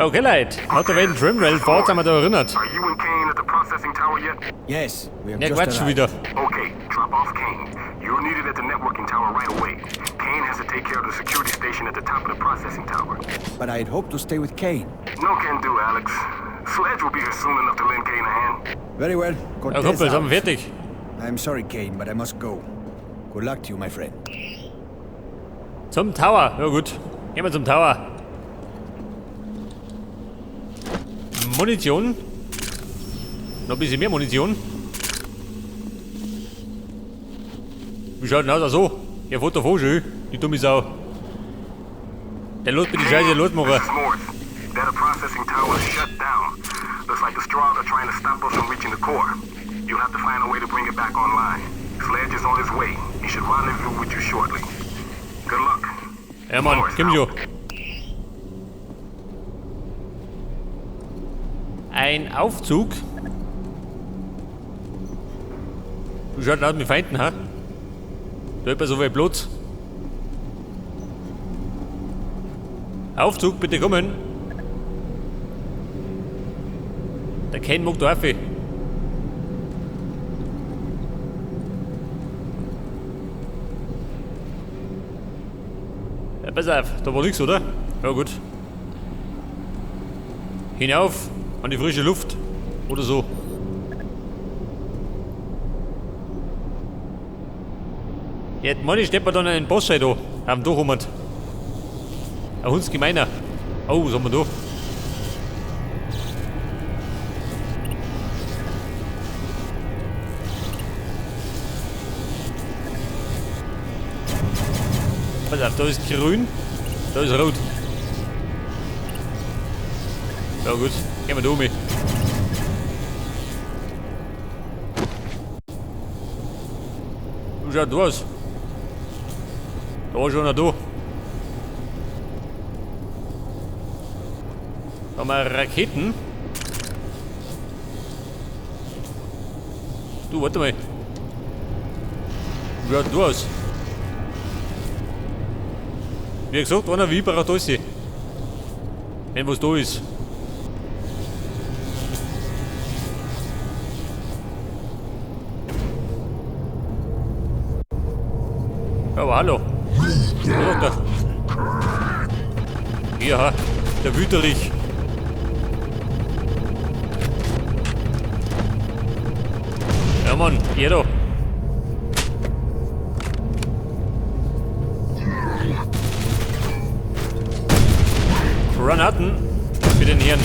Okay, Leute. Hat der Welt Trimrail fahrt, sind wir da erinnert. Are you and Kane at the processing tower yet? Yes, we have Ja, just Quatsch schon arrived. wieder. Okay, drop off Kane. You're needed at the networking tower right away. Kane has to take care of the security station at the top of the processing tower. But I had hoped to stay with Kane. No can do, Alex. Sledge will be here soon enough to lend Kane a hand. Very well. Ja, Cortez Kumpel, sind out. wir fertig. I'm sorry, Kane, but I must go. Good luck to you, my friend. Zum Tower. Ja gut. Gehen wir zum Tower. Munition. Noch ein bisschen mehr Munition. Wie schaut denn aus? Ach so. Ja, fährt davor schön. Die dumme Sau. Der lässt mir die Scheiße losmachen. This is Morris. Data processing tower is shut down. Looks like the Strogg are trying to stop us from reaching the core. You'll have to find a way to bring it back online. Sledge is on his way. He should rendezvous with you shortly. Good luck. Ja, Mann, komm schon. Ein Aufzug. Wie schaut denn aus mit Feinden, ha? Da ist so viel Platz. Aufzug, bitte kommen. Der Ken mag da rauf. Ja, pass auf, da war nichts, oder? Ja, gut. Hinauf an die frische Luft. Oder so. Jetzt meine ich, steht man dann einen Boss da. Auf dem Dach rum. Ein Hundsgemeiner. Oh, was haben wir da? Pass auf, da ist grün, da ist rot. Ja gut, gehen wir da um. Wie schaut das aus? Da ist schon einer da. Da haben wir Raketen. Du, warte mal. Wie schaut das aus? Wie gesagt, einer wie braucht alles. Wenn was da ist. Ja, aber hallo. Was sagt er? Hier, ha. Der Wüterich. Ja, Mann, hier da. Granaten für den Herrn.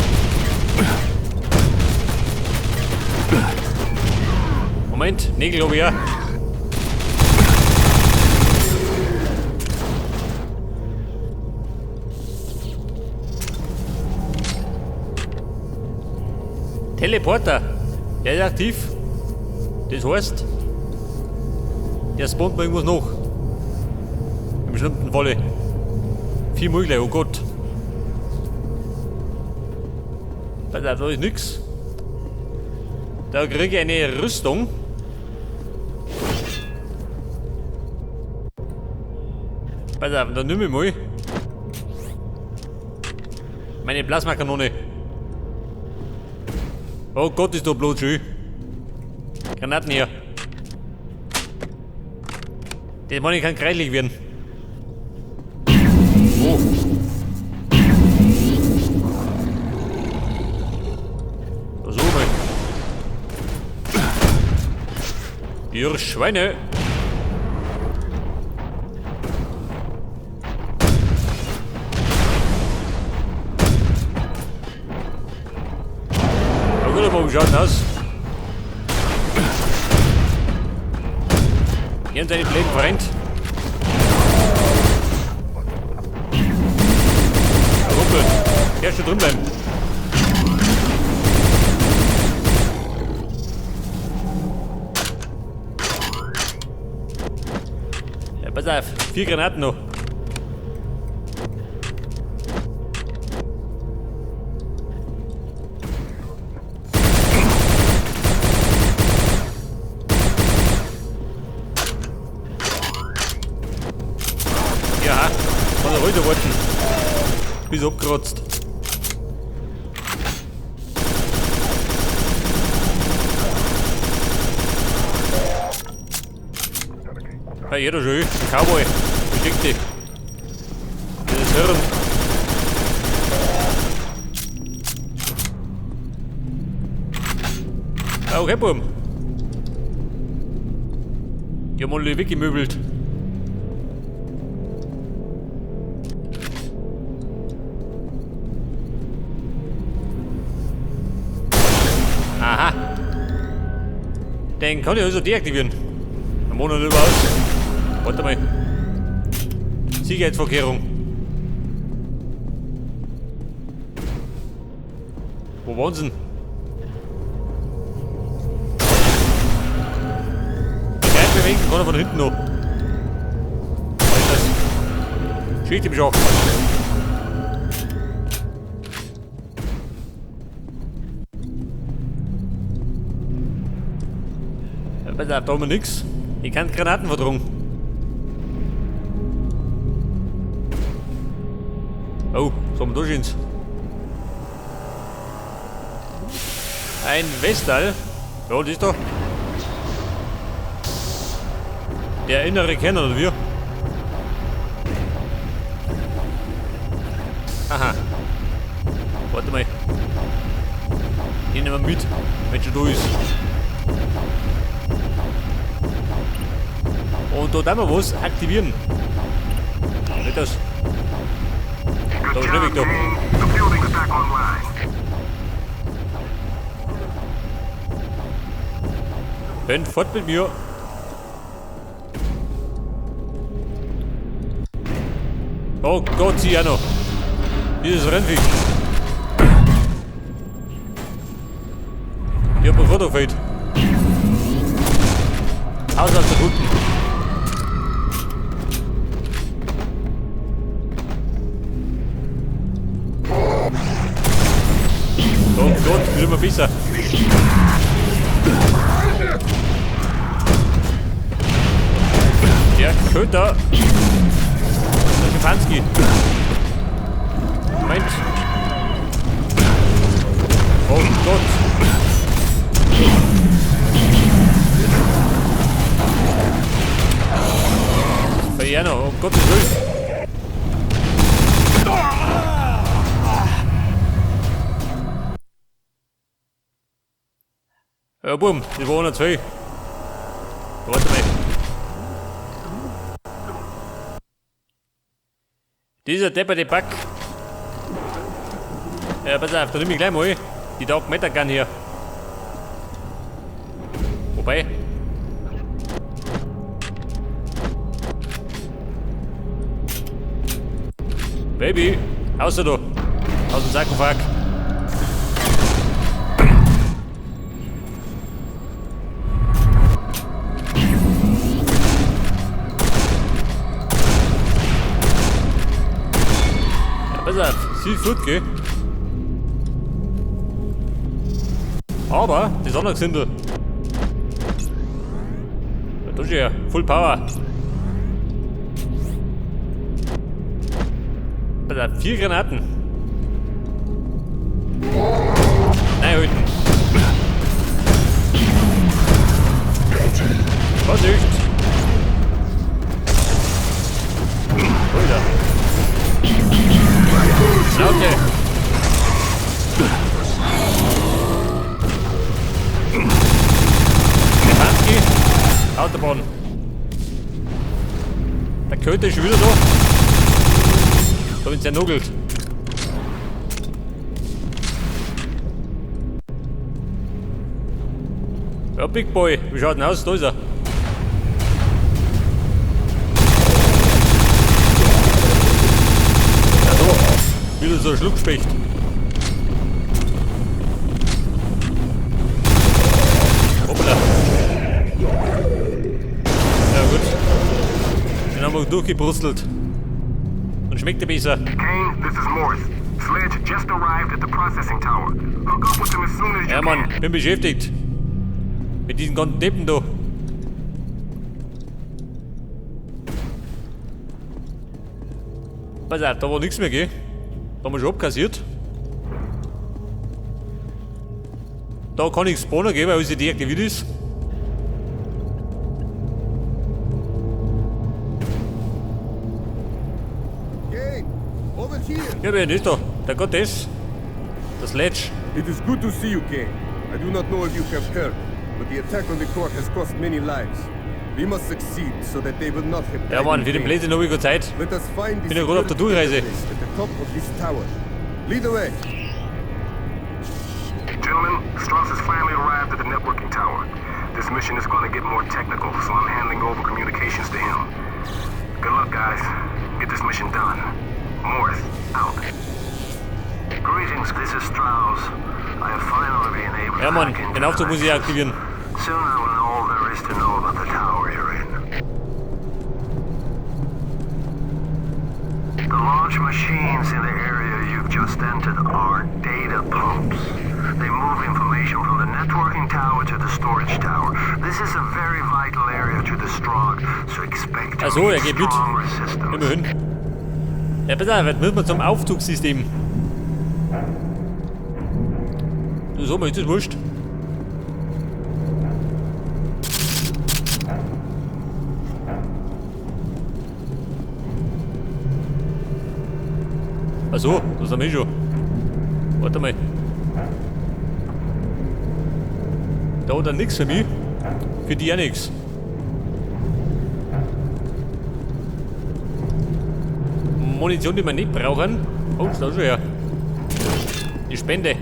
Moment, Nägel hab ich ja. Teleporter. Der ist aktiv. Das heißt, der spawnt mir irgendwas nach. Im schlimmsten Falle. 4 gleich, oh Gott. Pass auf, da ist nix. Da kriege ich eine Rüstung. Pass auf, dann nimm ich mal meine Plasmakanone. Oh Gott, ist da Blut schön. Granaten hier. Das meine ich kann kreislich werden. Oh. So mal. Ihr Schweine. Ja gut, aber wie schaut denn aus? Hier sind seine blöden Freund. Ja, Kumpel, erst schon drin bleiben. Ja, pass auf, 4 Granaten noch. Ja, kann er heute warten. Bis abgerotzt. Ja, jeder schon. Ein Cowboy. Versteck dich. Dieses Hirn. Ah, okay, Buben. Die haben alle weggemöbelt. Aha. Den kann ich also deaktivieren. Am Monat über aus. Warte mal. Sicherheitsvorkehrung. Wo waren sie denn? Gleich bewegen kann er von hinten noch. Was ist das? Schicht im Schacht. Pass auf, da haben wir nix. Ich kann Granaten verdrungen. Oh, was haben wir da schon? Ein Westal. Ja, das ist doch. Der innere Kenner, oder wir? Aha. Warte mal. Den nehmen wir mit, wenn schon da ist. Und da tun wir was aktivieren. Nicht das. Da ist weg da. Rennt fort mit mir. Oh Gott, sieh auch noch. Dieses Rennviech. Ich hab ein Foto gefällt. Haus aus der Guten. Oh Gott, wird immer besser. Der Köter. Der Schipanski. Moment. Oh Gott. Verjährner, um Gottes Willen. Ja, bumm, das war 102. Warte mal. Dieser depperte Bug. Ja, pass auf, da nehme ich gleich mal die Dark Matter Gun hier. Wobei. Baby, außer da. Aus dem Sarkophag. Pass auf, sie fort, gell? Aber das andere Gesindel. Da ist ja Full Power. Pass auf, 4 Granaten. Nein, halten. Vorsicht! Alter. Schnauze! Stefanski, Autobahn. Der Köter ist schon wieder da. Da bin ich zernugelt. Ja, Big Boy, wie schaut denn aus? Da ist er. Ja, da. Wieder so ein Schluckspecht. Hoppala. Ja gut. Den haben wir durchgebrutzelt. Und schmeckt er besser. Kane, this is Morris. Sledge just arrived at the processing tower. Hook up with him as soon as you Ja Mann, can. bin beschäftigt. Mit diesen ganzen Deppen da. Pass auf, da war nichts mehr, gell? Da haben wir schon abkassiert. Da kann ich spawnen gehen, weil alles deaktiviert ist. Ja, wer ist da? Der Gott ist. Das Sledge. It is good to see you, Kane. I do not know if you have heard, but the attack on the court has cost many lives. We must succeed so that they will not have Ja, died Mann, in für den vain. Blödsinn habe ich keine Zeit. Let us find the Bin ja gerade auf der security Durchreise. interface at the top of this tower. Lead the way. Gentlemen, Strauss has finally arrived at the networking tower. This mission is going to get more technical, so I'm handing over communications to him. Good luck, guys. Get this mission done. Morris, out. Greetings, this is Strauss. I have finally been able Ja, to Mann, hack into den Aufzug muss ich Nexus. aktivieren. Soon I will know all there is to know about the tower you're in. The large machines in the area you've just entered are data pumps. They move information from the networking tower to the storage tower. This is a very vital area to the Strogg, so expect to Ach so, meet geht mit. strong resistance. Immerhin. Ja, pass auf, jetzt müssen wir zum Aufzugssystem. So, mir ist das wurscht. Ach so, das haben wir schon. Warte mal. Da hat er nix für mich. Für die auch nix. Munition, die wir nicht brauchen. Oh, ist da schon her. Die Spende.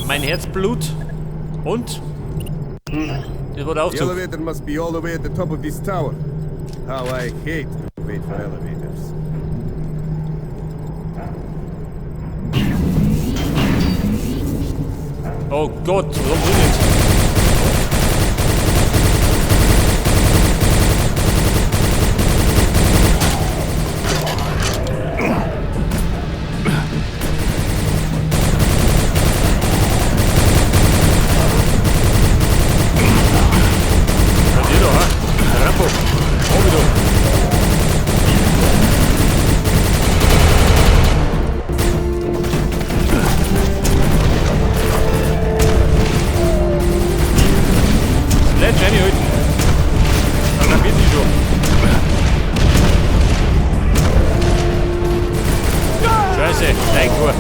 Mein Herzblut. Und? Das war der The Aufzug. elevator must be all the way at the top of this tower. How I hate to wait for elevators. Oh Gott, warum sind jetzt? Bei dir da, ha? Rambo. Oh, wieder. Sledge reinhalten. Dann kapiert sie schon. Scheiße, Eigentor.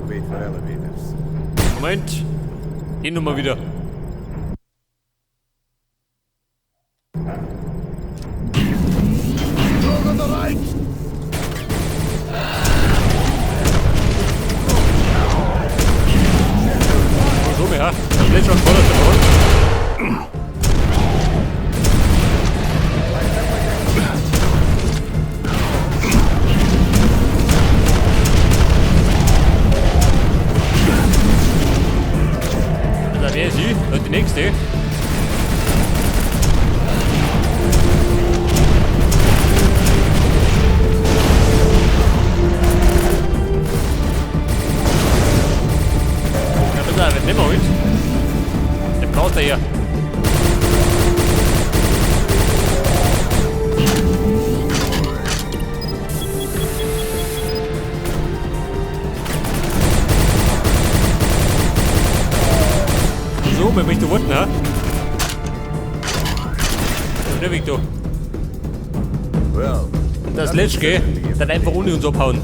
Wait for elevators. Moment. Die Nummer wieder. Dog on the right! Oh, so, ja. Der Sledge schon voll aus der Front. Da wer ist sie? Und die nächste. Ja, pass auf, nimm mal mit. Den brauchst du hier. So, wer möchte warten, ha? Der Weg da. Well, Das Sledge, gell? Dann einfach ohne uns abhauen.